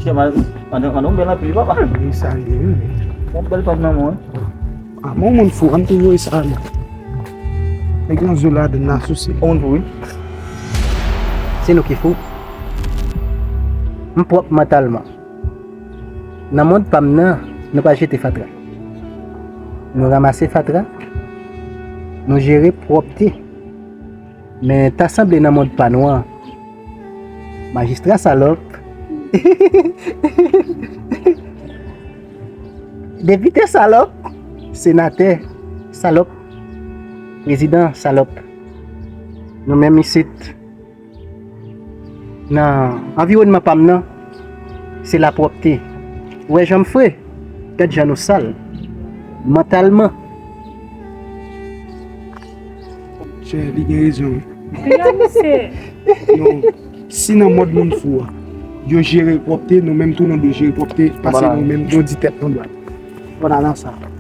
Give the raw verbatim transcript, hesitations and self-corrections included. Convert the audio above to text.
Chè, man, man, man, ou bèl anpil, papa. Wi, sa ye, wi. Ou bèl pam nan, mwen. A, mwen, moun fou, an te voye sa, non. Nèg nan zo ladann nan, sou se. Moun fou, wi. Se nou ki fou. M pwòp mantalman. Nan mond pa m nan, nou pa jete fatra. Nou ranmase fatra, nou jere pwòpte. Men ta sanble nan mond pa nou an, majistra salòp, depite salòp, senatè salòp, prezidan salòp. Nou menm isit, nan anviwònman pa m nan, se lapwòpte. Ou wè jan m fre? Gad jan nou sal. Mantalman. Chè, li gen rezon, wi. Gade misye. Non, si nan mond moun fou a, yo jere pwòpte, nou menm tou nou dwe jere pwòpte, pase nou menm, nou di tèt nou dwat. Fò n al ansanm.